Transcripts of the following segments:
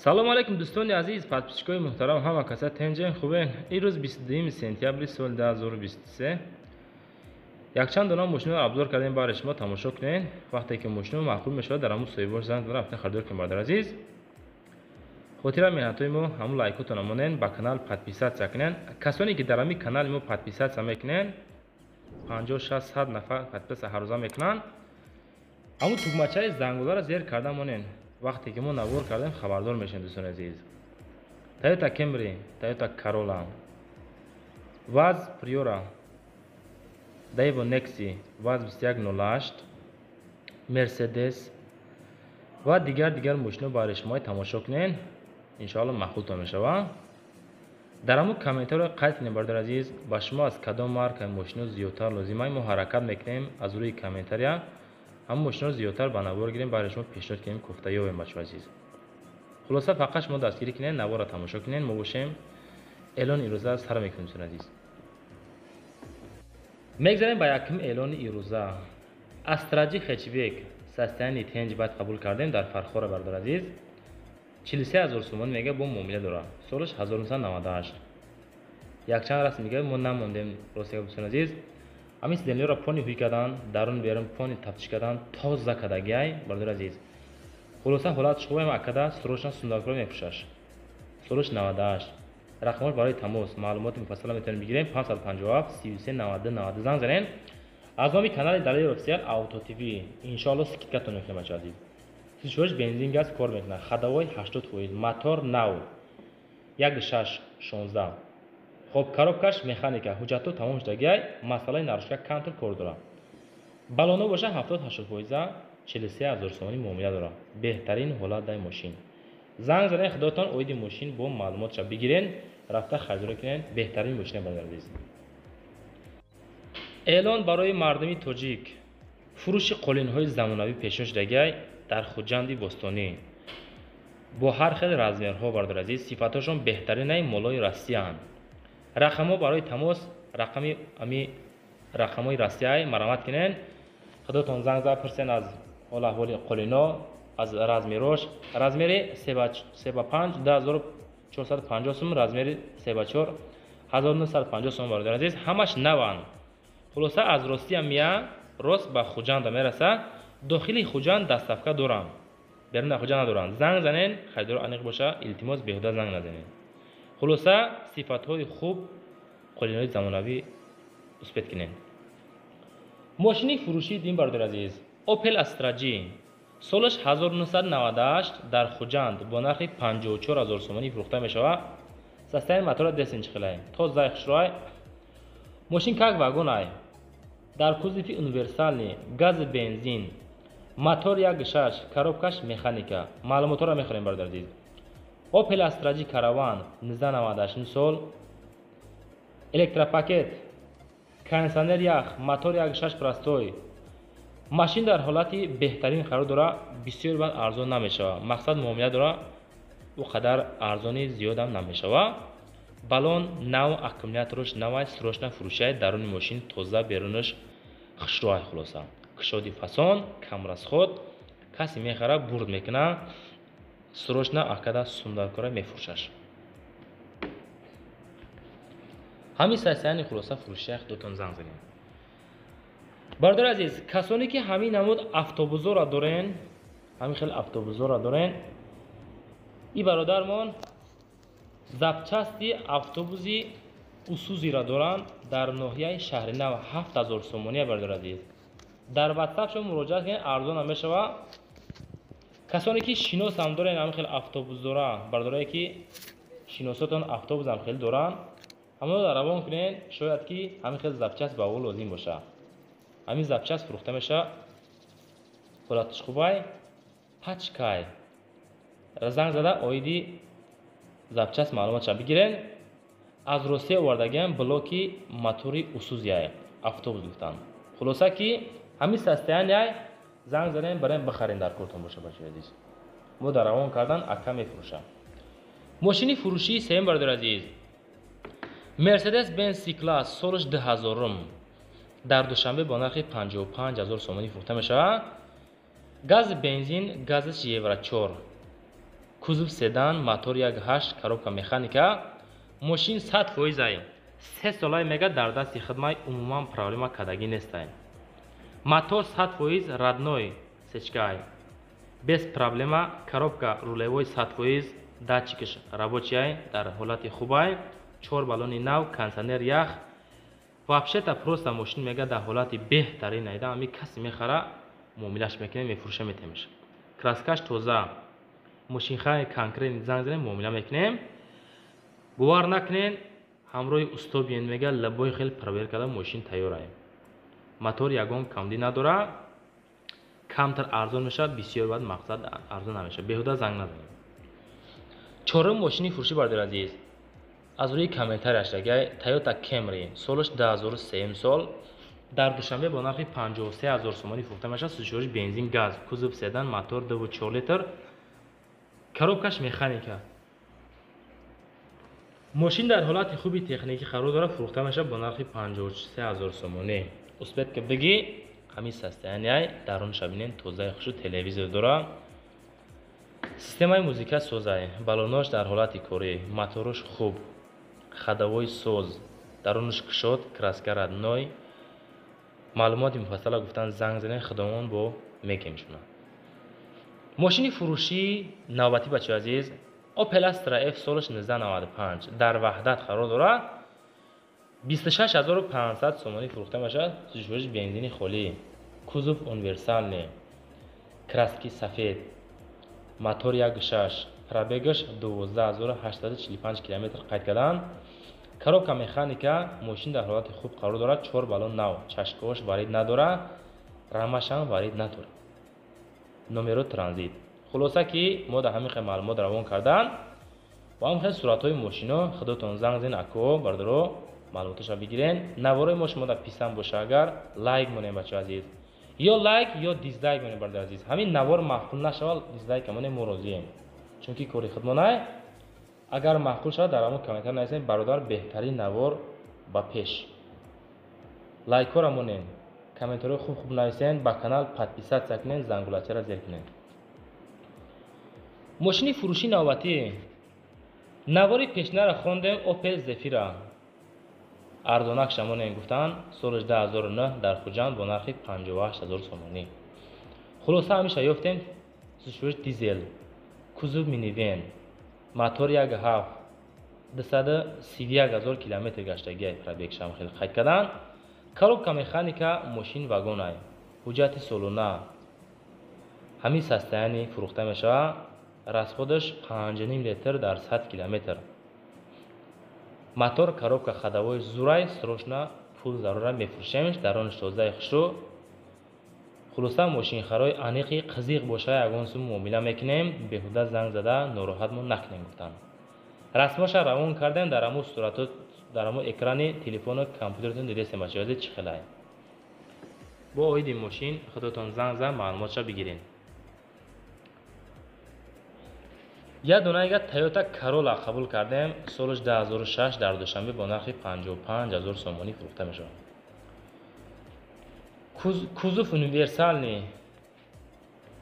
Салому алейкум, дӯстони азиз, подписчикои муҳтарам, ҳама каса тенҷен, хубен? Ирӯз 22 сентябри соли 2023 якчанд дона мошиноро обзор кардем, барои шумо тамошо кунед. Вақте ки мошино маъқул мешавад, дар ҳамун соҳибош занг зада рафта харидор кунед. Бародар азиз, хотира меҳнатҳои мо ҳамун лайкотона монен, ба канал подписаться кунед. Касоне ки дар ҳамин канали мо подписаться мекунед, 50, 60, 100 нафар подписаться ҳаррӯза мекунанд, ҳамун тугмачаи зангуларо зер карда монен. Вақте ки мо навор кардем, хабардор мешавем. Дӯстони азиз, Тойота Кемри, Тойота Карола, ВАЗ Приора, Дэйво Некси, ВАЗ 2108, Мерседес ва дигар мошино барои шумо тамошо кунед. Иншоалло, маъқултон мешавад. Дар ҳамун комментариро қайд кунед, бародари азиз, ба шумо аз кадом маркаи мошино зиёдтар лозима. Мо ҳаракат мекунем, аз рӯи комментария ҳамун мошиноро зиёдтар ба навор гирем, барои шумо пешниҳод кунем, кофта ёбем. Бачаҳо азиз, хулоса, фақат шумо дастгирӣ кунед, наворро тамошо кунед. Мо бошем, эълони ирӯза сар мекунем. Дӯстони азиз, мегзарем ба якум эълони ирӯза. Астра Ҷи хэтчбек, состояние тенҷ, баъд қабул кардем дар Фархора. Бародар азиз, 43 000 сомонӣ мега, бо муомила дорад. Солаш 1998. Якчанд расм мега, мо намондем. Рости, дӯстони азиз, ҳамин сиденьяро полный ҳуй кардан, дарун берун полный тафтиш кардан, тоза кардагиай. Бародари азиз, хулоса, ҳолат шубаем акада срочно сундакро мепӯшаш. Солаш 98. Рақамош барои тамос, маълумоти муфассала метавонем бигирем: 557 33 92 90. Занг занен, аз номи канали Далели Офисиал Авто ТВ иншоалло скидкатон мекунем. Бача азиз, сичош бензин, газ кор мекунад, ходовой 80%, мотор нав, 1.6 16. Хоб, коробкаш механика, ҳуҷҷатҳо тамом шудагиай, масъалаи нарушка камтар кор дорад. Балоно боша 70-80%, 43 000 сомонӣ муомила дорад. Беҳтарин ҳолат дай мошин. Занг занед, худотон оиди мошин бо маълумотша бигирен, рафта харидорӣ кунед. Беҳтарин мошина, бародари азиз. Эълон барои мардуми тоҷик: фурӯши қолинҳои замонавӣ пешниҳод шудагиай дар Хуҷанди бостонӣ, бо ҳар хел размерҳо. Бародари азиз, сифатҳошон беҳтаринай, молои Россияанд. Рақамҳо барои тамос, рақами ами рақамҳои Россияй. Марамат кунед, худотон занг зад, пурсен аз ҳол аҳволи қолино, аз размерош. Размери 3 ба 5 2450 сум, размери 3 ба 4 1950 сум. Бародари азиз, ҳамаш наванд. Хулоса, аз Россия мия, рост ба Хуҷанда мераса. Дохили Хуҷанд доставка дорам, берун аз Хуҷанд надоранд. Занг занен, харидоро аниқ боша. Илтимос, беҳуда занг назанед. Хулоса, сифатҳои хуб, қолинои замонавӣ, успеть кунед. Мошини фурӯшии дин, бародари азиз, Опел Астра Ҷи, солаш 1998, дар Хуҷанд бо нархи 54 000 сомонӣ фурӯхта мешавад. Состояние мотора десен чихелай, тозаи, хушрӯай. Мошин как вагонай, дар кузови универсальный, газ, бензин, мотор 1.6, коробкаш механика. Маълумотҳоро мехонем, бародари азиз. Опел Астра Ҷи Караван, 1998 сол, электропакет, кондиционер, ях, мотор 1.6 простой. Машин дар ҳолати беҳтарин қарор дорад. Бисёр бад арзон намешавад, мақсад муомила дорад, ӯ қадар арзони зиёдам намешавад. Балон нав, аккумулятораш навай. Срочно фурӯшай. Даруни мошин тоза, берунаш хушрӯай. Хулоса, кушоди фасон, камрасход. Касе мехара, бурд мекунад. Срочно акада сумдаркора мефурӯшаш. Ҳамин состояние. Хулоса, фурӯшия, худотон занг занед. Бародари азиз, касоне ки ҳамин намуд автобузоро дорен, ҳамин хел автобузоро дорен, и бародармон запчасти автобузи Исузуро доранд дар ноҳияи Шаҳринав, 7000 сомония. Бародари азиз, дар Ватсап шумо муроҷиат кунед, арзона мешавад. Касоне ки шиносам дорен, ҳамин хел автобус дора, бародарое ки шиносотон автобусам хеле доранд, ҳамонро равон кунед. Шояд ки ҳамин хел запчасть ба ӯ лозим бошад. Ҳамин запчасть фурӯхта мешавад. Ҳолатиш хубай, пачкай. Занг зада, оиди запчасть маълумотша бигирен. Аз Россия овардагиам, блоки мотори Исузуяй автобус гуфтанд. Хулоса ки ҳамин состоянияй. Занг занем, барем бихарем, дар кортон боша. Бачаи азиз, мо дар равон кардан, ака мефурӯшам. Мошини фурӯшии сеюм, бародари азиз, Мерседес Бенз Си Класс, солаш 2000-ум, дар Душанбе бо нархи 55 000 сомонӣ фурӯхта мешавад. Газ, бензин, газаш евро 4. Кузов седан, мотор 1.8, коробка механика. Мошин 100% ай. 3 солай мега дар дасти хидмай, умуман проблема кадагӣ нестай. Мотор 100% родной сечкай. Без проблема, коробка рулевой 100%, датчикаш рабочий, дар ҳолати хубай, 4 баллони нав, кондиционер ях. Вообще-то просто мошин мега дар ҳолати беҳтарин айда, ами касе мехара, муомилаш мекунем, мефурӯша метемеш. Краскаш тоза. Мошинхаи конкретный занг занем, муомила мекунем. Бовар накунен, ҳамроҳи усто биен, мега лабои хел проверка карда мошин тайёр ай. Мотор ягон камдӣ надора, камтар арзон мешавад, бисёр баъд мақсад арзон намешавад. Беҳуда занг назанем. Чорум мошини фурӯшӣ, бародари азиз, аз рӯи комментарияш дагай Toyota Camry, солаш 2003 сол, дар Душанбе бо нархи 53 000 сомонӣ фурӯхта мешавад. Сӯзишвориш бензин, газ, кузов седан, мотор 2,4 литр, коробкаш механика. Мошин дар ҳолати хуби техникӣ қарор дорад, фурӯхта мешавад бо нархи 53 000 сомонӣ. Успеть ка бигӣ, ҳамин состояние дарунша бинен, тозаи хушу, телевизор дора, системаи музика созай, баллонош дар ҳолати корӣ, моторуш хуб, ходовой соз, дарунаш кушод, краска родной. Маълумоти муфассала гуфтан занг занен, худомон бо мегем шуна. Мошини фурӯшии навбатӣ, бачаи азиз, Opel Astra F, солаш 1995, дар Ваҳдат қарор дорад, 26 500 сомонӣ фурӯхта мешавад. Сӯзишвориш бензини холӣ, кузов универсальный, краски сафед, мотор 1.6, пробегаш 12 845 километр қайд кардан, коробка механика. Мошин дар ҳолати хуб қарор дорад, чор баллон нав, чашкаош варид надорад, рамашам варид надорад, номеро транзит. Хулоса ки мо дар ҳамин хел маълумот равон кардан ва ҳамин хел суратҳои мошино. Худотон занг зен, ако бардоро, маълумоташа бигирен. Наворои мо шумо дар писанд боша, агар лайк монем, бачаҳо азиз, ё лайк, ё дизлайк монем. Бародари азиз, ҳамин навор маъқул нашавад, дизлайк монем, мо розием, чунки кори худмонай. Агар маъқул шавад, дар ҳамон комментар нависем: «Бародар, беҳтарин навор, ба пеш». Лайкҳоро монем, комментарҳои хуб хуб нависен, ба канал подписаться кунен, зангулачаро зер кунен. Мошини фурӯшии навбатӣ, навори пешнаро хондем, Opel Zafira, арзонак шамонем гуфтанд, соли 2009, дар Хуҷанд бо нархи 58 000 сомонӣ. Хулоса, ҳамеша ёфтем. Сӯзишвориш дизел, кузов минивэн, мотор 1.7, 231 000 километр гаштагиай, пробегшам хеле қайд кардан, коробка механика, мошин вагонай, ҳуҷҷати солона. Ҳамин состояние фурӯхта мешавад. Расходаш 5,5 литр дар 100 километр. Мотор, коробка, ходовой зурай. Срочно пул зарура, мефурӯшемш. Дарони тозаи хушрӯ. Хулоса, мошинхарои аниқи қизиқ боша, ягон сум муомила мекунем. Беҳуда занг зада нороҳатмон накунем гуфтанд. Расмоша равон кардем, дар ҳамун суратҳо, дар ҳамун экрани телефону компютератон дидестем, бачаҳози, чӣ хелай. Бо оиди мошин худотон занг зад, маълумотша бигирен. Як донаига Toyota Corolla қабул кардем, солаш 2006, дар Душанбе бо нархи 55 000 сомонӣ фурӯхта мешавад. Кузов универсальный,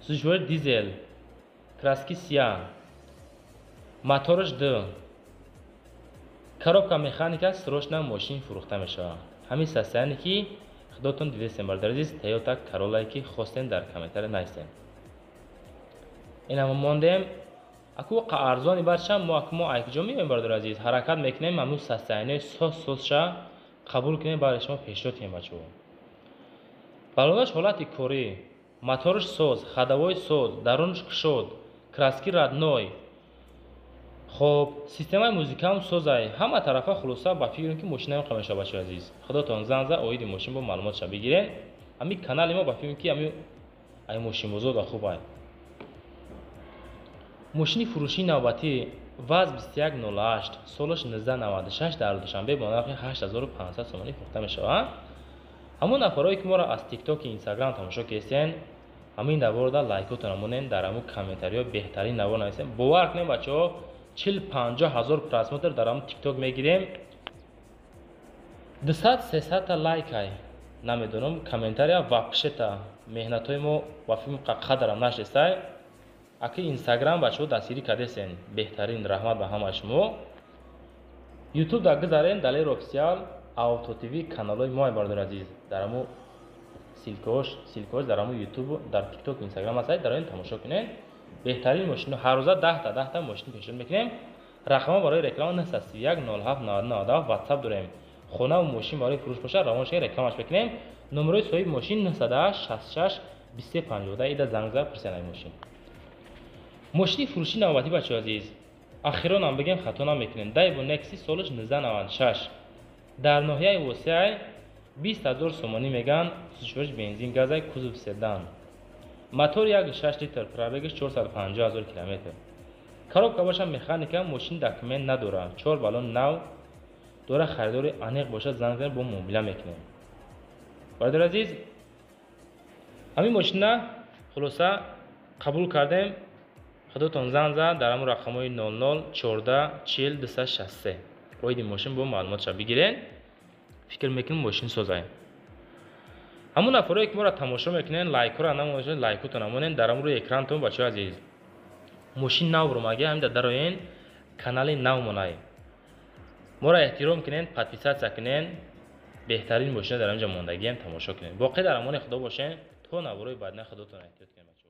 сӯзишвори дизел, краски сияҳ, мотораш д, коробка механика. Срочно мошин фурӯхта мешавад. Ҳамин состояние ки худотон дидестем, бародари азиз, Toyota Corolla ки хостем, дар комментария нависем. Инама мондем. Аку арзони барча мо, аку мо айкҷо меоем, бародари азиз, ҳаракат мекунем, ҳамун состояние соз созша қабул кунем, барои шумо пешниҳод кунем, бачаҳо. Балонаш ҳолати корӣ, мотораш соз, ходовой соз, дарунаш кушод, краски родной. Хоб, системаи музикаам созай, ҳама тарафа. Хулоса, ба фикрам, ки мошина меқа мешавад. Бачаҳои азиз, худотон занг зад, оиди мошин бо маълумотша бигирен. Ҳамин канали мо, ба фикрам, ки ҳамин ай мошинбозо да хуб ай. Мошини фурӯшии навбатӣ, ВАЗ 2108, солаш 1996, дар Душанбе бо нархи 8500 сомонӣ фурӯхта мешавад. Ҳамон нафарое ки моро аз Тиктоки, Инстаграм тамошо кардем, ҳамин наворда лайкотонро монен, дар ҳамун комментариҳо «беҳтарин навор» нависем. Бовар кунем, бачаҳо, 40-50 ҳазор просмотр дар ҳамун Тикток мегирем, 200-300-та лайкай, намедонам, комментария вообще-то меҳнатҳои мо ба филм қадрам нашдестай. Аки Инстаграм бачаҳо дастгирӣ кардесен, беҳтарин, раҳмат ба ҳамаи шумо. Ютуб да гузарен, Далер Офисиал, Авто ТВ каналҳои мо, бародари азиз. Дар ҳамо ссылкаош дар ҳамо Ютуб, дар Тикток, Инстаграм ҳаст, дар он тамошо кунед. Беҳтарин мошино, ҳар рӯза 10 та 10 та мошин пешниҳод мекунем. Рақамҳо барои реклама 931 07 97, Ватсап дорем. Хонаву мошин барои фурӯш бошад, равон шавед, рекламаш мекунем. Номерои соҳиби мошин 908 66 23 52, ида занг зад, пурсед мошин. Мошини фурӯши навбатӣ, бачаҳо азиз, ахиронам бигем, хато намекунем. Дайву Некси, солаш 1996, дар ноҳияи Восеай, 20 ҳазор сомонӣ меган. Сӯзишвориш бензин, газай, кузов седан, мотор 1,6 литр, пробегаш 450 ҳазор километр, коробка боша механика. Мошин документ надорад, чор баллон нав дора. Харидори аниқ бошад, занг занед, бо муомила мекунем. Бародари азиз, ҳамин мошина хулоса қабул кардем. Худотон занг зад дар ҳамон рақамҳои 00 14 40 263, оиди мошин бо маълумотша бигирен. Фикр мекунем, мошин созаем. Ҳамон нафарое ки моро тамошо мекунен, лайкҳоро намонед, лайкотон намонен дар ҳамон рӯи экрантон. Бачаҳои азиз, мошин нав ромага, ҳамин дароен, канали нав монай, моро эҳтиром кунен, подписаться кунен. Беҳтарин мошина дар ҳаминҷа мондагиам, тамошо кунед. Боқӣ дар амони Худо бошен то наворои баъдина. Худотон эҳтиёт кунед, бачаҳо.